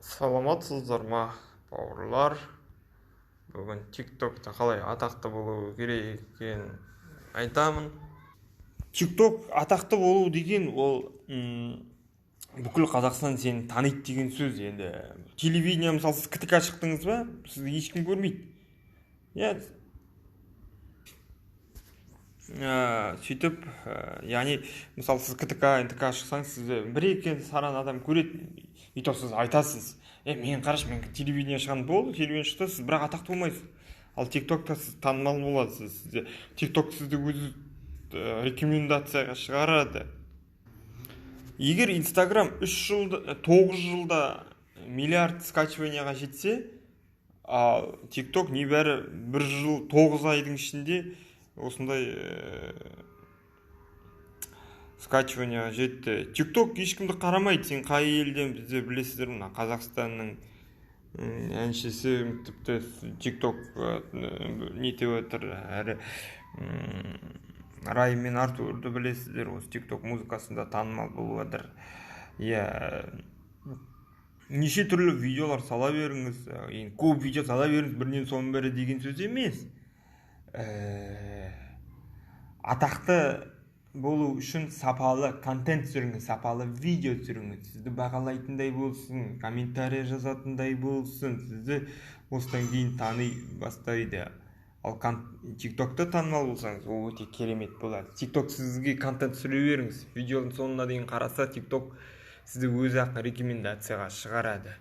Саламатсыздар ма, бауырлар? Бүгін ТикТокта қалай атақты болу керек екенін айтамын. ТикТок атақты болу деген ол бүкіл Қазақстан сені таниды деген сөз. Енді телевидение, мысалы, сіз КТК шықтыңыз ба, сізді ешкім көрмейді, иә. Сөйтіп, яғни, мысалы, сіз КТК, НТК шықсаңыз, сізді бір екі саран адам көреді, и то сіз айтасыз: «Е, мен қарашы, мен телевидение шығамын». Болды, телевидение шықты, сіз бірақ атақты болмайсыз. Ал Тик Токта сіз танымал боласыз, сізде Тик Ток сізді өзі рекомендацияға шығарады. Егер Инстаграм 3 жылда, 9 жылда миллиард скачиванияға жетсе, ал Тик Ток небәрі 1 жыл 9 айдың ішінде осындай скачиванияға жетті. Тик Ток ешкімді қарамайды, сен қай елден. Бізде, білесіздер, мына Қазақстанның әншісі тіпті Тик Ток нетіп жатыр. Әрі Райым мен Артурды білесіздер, осы Тик Ток музыкасында танымал болып жатыр, иә. Неше түрлі видеолар сала беріңіз, енді көп видео сала беріңіз, бірінен соң бірі деген сөз емес. Атақты болу үшін сапалы контент түсіріңіз, сапалы видео түсіріңіз, сізді бағалайтындай болсын, комментарий жазатындай болсын, сізді осыдан кейін тани бастайды. Ал Тик Токта танымал болсаңыз, ол өте керемет болады. Тик Ток сізге контент түсіре беріңіз, видеоның соңына дейін қараса, Тик Ток сізді өзі ақ рекомендацияға шығарады.